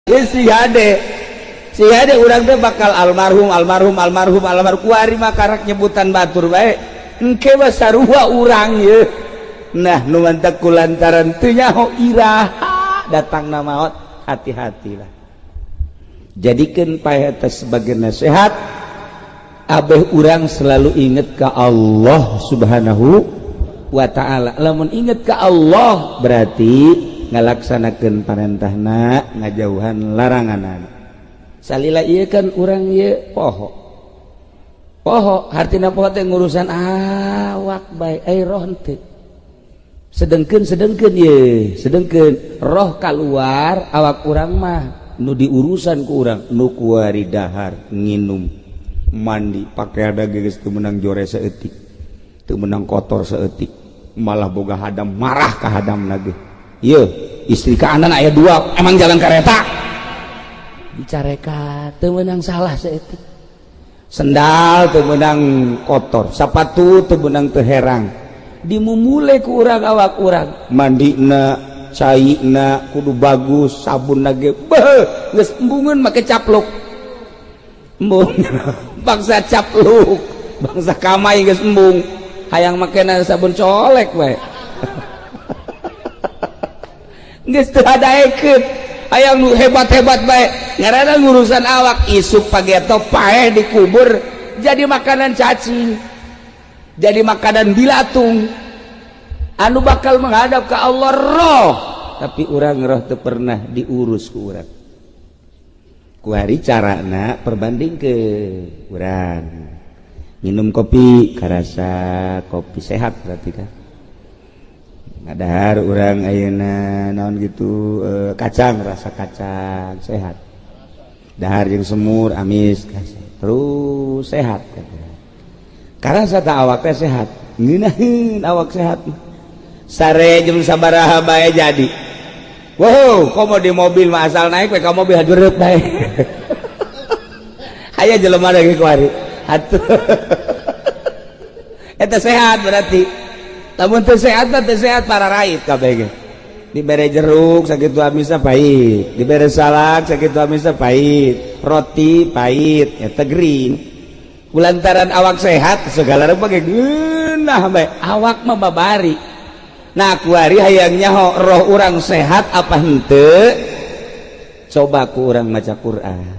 Si hade, si hade urang teh bakal almarhum, almarhum, almarhum, almarhum. Kuari mah karak nyebutan batur bae, engke mah sarua urang ye. Nah, nu mantak kulantaran teu nyaho iraha datangna maot, hati-hatilah. Jadikeun paeh eta sebagai nasihat abeh urang selalu inget ke Allah Subhanahu wa Ta'ala. Lamun inget ke Allah berarti ngalaksanakeun parentahna, ngajauhan larangan. Salila ieu kan urang ieu poho poho, hartina poho teh ngurusan awak bae, ai roh henteu. Sedengkeun, sedengkeun ye, sedengkeun roh keluar, awak urang mah nu diurusan ku urang nu kuari dahar, nginum, mandi, pakai ada geus teu meunang jore saeutik, teu meunang kotor saeutik, malah boga hadam, marah ka hadam lagi. Ye, istri kanan aya dua, emang jalan kereta dicarekan, teu meunang salah saeutik, sendal teu meunang kotor, sapatu teu meunang teu herang, dimumule ku urang awak urang. Mandina, caina kudu bagus, sabun lagi beuh geus embungeun make capluk, embung bangsa capluk, bangsa kamai geus embung, hayang makena sabun colek we. Geus teu hadaekeun, hayang nu hebat-hebat bae, ngaranna ngurusan awak. Isuk pageto paeh dikubur, jadi makanan cacing, jadi makanan bilatung. Anu bakal menghadap ke Allah roh, tapi urang roh teu pernah diurus ku urang. Kuari carana perbanding ke urang minum kopi karasa kopi sehat, berarti kan ngadahar urang ayeuna naon gitu, kacang, rasa kacang sehat, dahar jeung semur amis terus sehat, karasa tak awak teh sehat, ngeunaheun awak sehat. Sare jam sabaraha bae jadi. Wow, komo di mobil mah, asal naik we ka mobil hajureup bae. Aya jelema lagi kuari atuh, eta sehat berarti. Lamun teu sehat mah teu sehat, para rait kabeh ge. Dibere jeruk sakitu amisna pahit, dibere salak sakitu amisna pahit, roti pahit, eta gering kulantaran awak sehat, segala rupa ge geunah bae, awak mah babari. Nah, kuari hayang nyaho roh urang sehat apa henteu, coba ku urang maca Quran.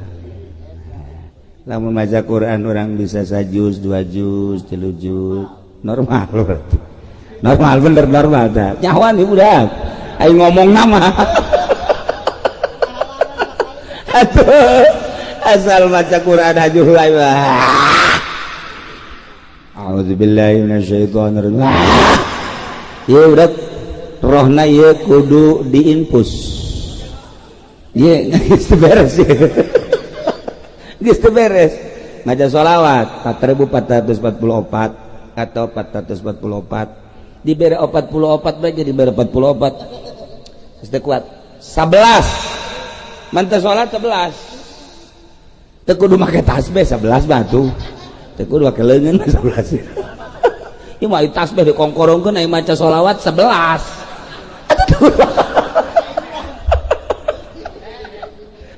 Lamun maca Quran urang bisa sajuz, dua juz, tilu juz, normal berarti. Normal bener, normal dah nyahoan ieu budak ayo ngomong nama atuh, asal maca Quran hajuh. A'udzubillahi minasyaitonir rajim. Ya udah, rohna ieu kudu diinfus. Ieu geus beres, geus beres. Maca sholawat 4444 atau 444, dibere 44 bae, jadi dibere 44 geus teu kuat 11, mantap sholat 11, teu kudu make tasbih 11 batu, teu kudu make leungeun 11. Ieu mah tasbih dikongkorongkeun, aya maca sholawat 11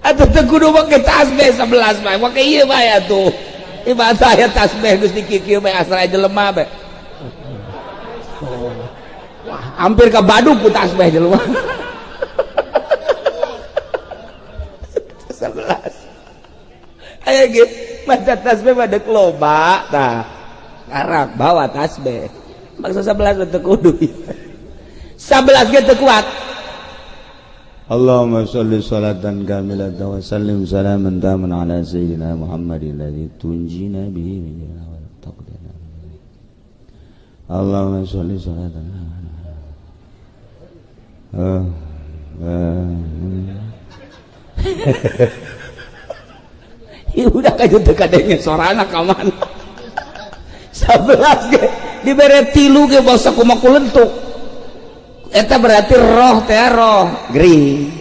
atuh, teu kudu make tasbih 11 bae, make ieu bae atuh. Ibadah aya tasbih geus dikikieu bae, asal aya jelema bae. Wah, hampir ke baduk ku tasbih jelema. 11 aya ge maca tasbih mah deuk loba tah, karak bawa tasbih bangsa 11 teu kudu, 11 ge teu kuat. Allahumma sholli salatan kamilatan wa sallim salaman taman ala sayyidina Muhammadin alladzi tunjina bihi min taqdina. Allahumma sholli salatan. Ya udah kayak teu kadenge sorana ka mana. 11 ge dibere tilu ge basa kumaha kulentuk. Eta berarti roh teh roh gering.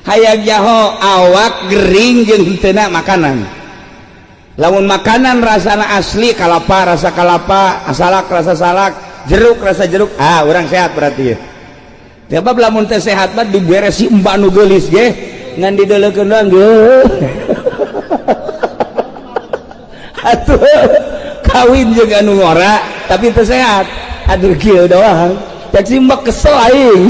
Hayang jaho awak gering jeung henteu makanan. Lamun makanan rasana asli, kalapa rasa kalapa, salak rasa salak, jeruk rasa jeruk, ah urang sehat berarti ya. Sebab lamun teh sehat mah dibere si mbak nu geulis ge. Ngan dideulekeun doang geus. Atuh kawin jeung anu ngora tapi teu sehat. Aduh, kieu doang. Cek simbok kesel aing.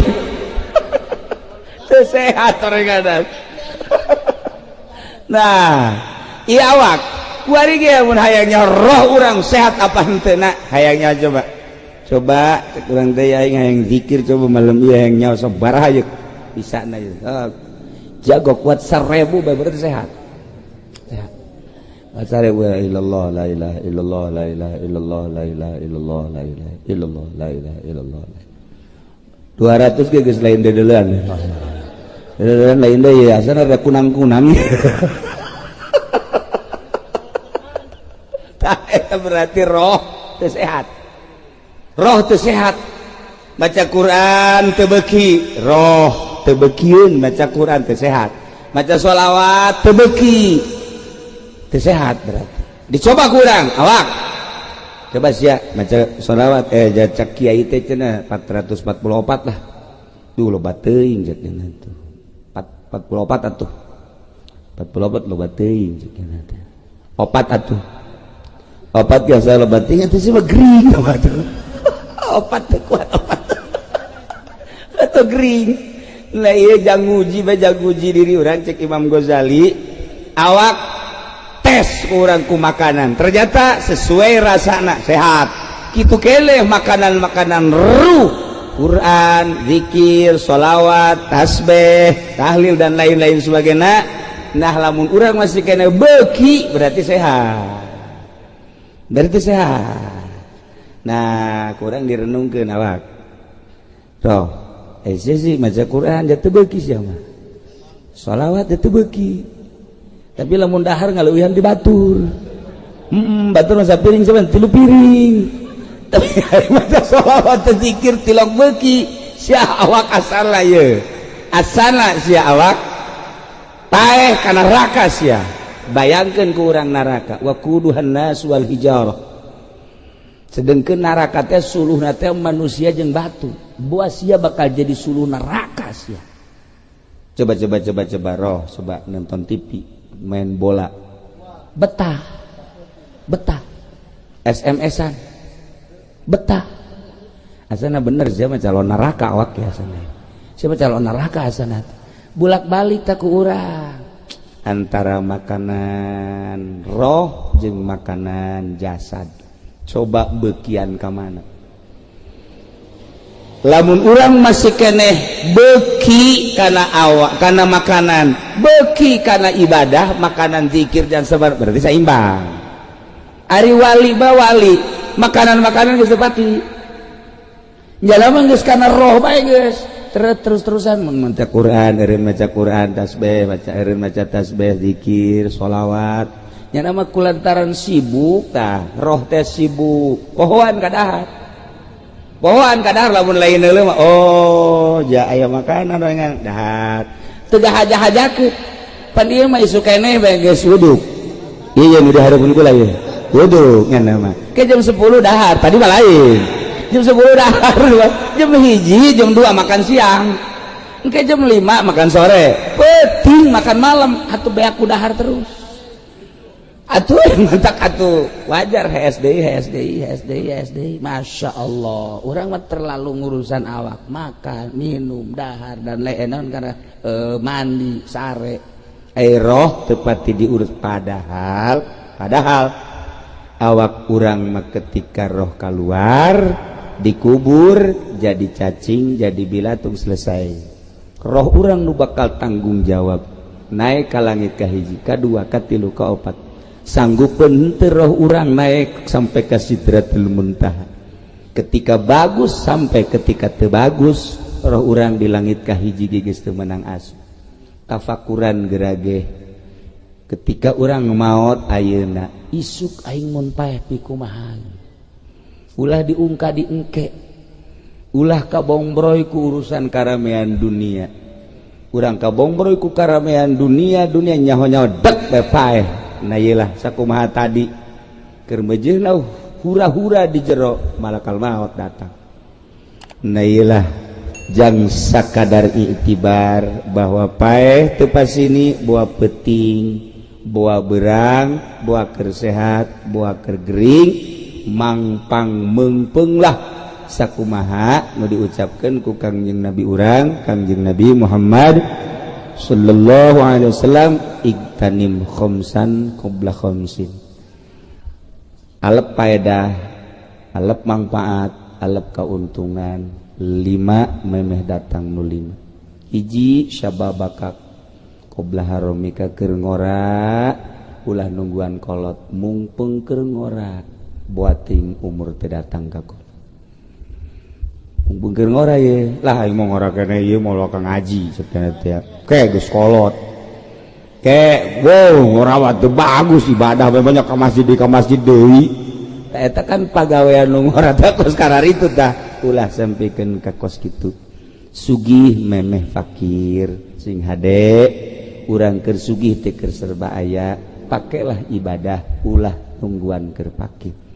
Teu sehat orang. Nah, iya, awak kuari ge mun hayangnya roh urang sehat apa henteu na, hayangnya coba coba cek urang teh, aing hayang zikir, coba malam ieu hayang nyawa sabaraha yeuh bisa na ieu. Oh, jago kuat 1000 bae berarti sehat. Sehat. Kuat 1000, la ilallah, la ilaha illallah, la ilaha illallah, la ilaha illallah, la ilaha illallah, la ilaha illallah. 200 ge geus lain dedeulean. Dedeulean lain deui asana ada kunang-kunang. Tah, eta berarti roh teu sehat. Roh teu sehat. Baca Quran teu beuki, roh teu beukieun baca Quran teu sehat. Maca sholawat teu beuki. Teu sehat berarti. Dicoba kurang, awak. Coba sia maca sholawat, cek kiai teh cenah 444 lah. Duh, loba teuing cek cenah tuh. 44 atuh. 44 loba teuing cek cenah teh. Opat atuh. Opat biasa loba teuing atuh, sih mah gering atuh. Opat teu kuat opat. Atau gering. Lah, ieu jang nguji bae, jang nguji diri urang. Cek Imam Ghazali, awak tes urang ku makanan, ternyata sesuai rasana sehat kitu keleh makanan-makanan ruh, Quran, zikir, sholawat, tasbih, tahlil, dan lain-lain sebagainya. Nah, lamun urang masih kena beki berarti sehat, berarti sehat. Nah, kurang direnungkeun awak toh, sih maca Quran jatuh beki sia mah, sholawat jatuh beki, tapi lamun dahar ngaleuwihan di batur. Batur masa piring saban 3 piring, tapi maca sholawat, zikir tilok beki sia awak. Asala ye, asala sia awak paeh ka neraka sia. Bayangkeun ku urang neraka, waquduhan nas wal hijarah, sedengkeun neraka teh suluhna teh manusia jeung batu. Buah sia bakal jadi suluh neraka sia. Coba coba coba coba roh, coba nonton TV, main bola betah, betah SMS-an betah. Asana bener siapa calon neraka awak ya? Asana siapa calon neraka? Asana bulak balik tak ku urang antara makanan roh jeung makanan jasad, coba bekian ka mana. Lamun urang masih keneh beki karena awak, karena makanan beki, karena ibadah, makanan zikir dan sabar, berarti seimbang. Ari wali ba wali, makanan-makanan geus tepati jalan geus karena roh bae, geus terus terusan maca Quran, eureun maca Quran, tasbih maca, eureun maca tasbih, zikir, sholawat nya nama kulantaran sibuk. Tah, roh teh sibuk pohoan kadahar, pohoan kadahar. Lamun lain heula mah, oh ja aya makanan dengan dahar teu haja-hajakeun. Pan ieu mah isuk keneh bae geus wuduk. Iya, nu di hareupeun kula ieu wuduk nya mah ke jam 10 dahar. Tadi mah lain, jam 10 dahar, jam 1, jam 2 makan siang, engke jam 5 makan sore, penting makan malam. Atuh beak ku dahar terus atuh, mantak atuh wajar HSDI HSDI HSDI HSDI. Masya Allah, orang mah terlalu ngurusan awak, makan, minum, dahar, dan lain, karena mandi sare, roh tepati diurus. Padahal padahal awak urang mah ketika roh keluar, dikubur, jadi cacing, jadi bilatung, selesai. Roh urang nu bakal tanggung jawab naik ke langit kahiji, kadua, katilu, kaopat. Sanggup henteu roh urang naik sampai ke Sidratul Muntaha? Ketika bagus sampai ketika teu bagus, roh urang di langit kahiji geus teu meunang asup. Tafakuran gerage ketika urang maot ayeuna, isuk aing mun paeh pikumaha? Ulah diungka diengke, ulah kabongbroy ku urusan karamean dunia. Urang kabongbroy ku karamean dunia, dunia nyaho-nyaho dek bae paeh. Nah, iyalah, sakumaha tadi keur meujeuhna hura-hura di jero, malakal maut datang. Nah, iyalah. Jang sakadar iktibar bahwa paeh teu pasini, boa peuting, boa beurang, boa keur sehat, boa keur gering, mangpang meungpeung lah. Sakumaha nu diucapkeun ku Kangjeng Nabi urang, Kangjeng Nabi Muhammad sallallahu alaihi wasallam, "Igtanim khamsan qabla khamsin." Alep paedah, alep manfaat, alep keuntungan lima memeh datang nu lima. Hiji, syababaka qabla haromika. Keur ngora, ulah nungguan kolot, mungpeng keur ngora, buating umur teu datang ka kolot. Mumpung keur ngora ye lah. Aing mau ngora kene ieu, mau ka ngaji cenah teh ke geus kolot ke. Wow, ngora teu bagus, ibadah banyak ke masjid, di ke masjid deui. Eta kan pagawean nu ngora teh kos kararitu. Tah, ulah sampikeun ka kos kitu. Sugih memeh fakir, sing hade urang keur sugih teh, keur serba aya, pakailah ibadah, ulah nungguan keur fakir.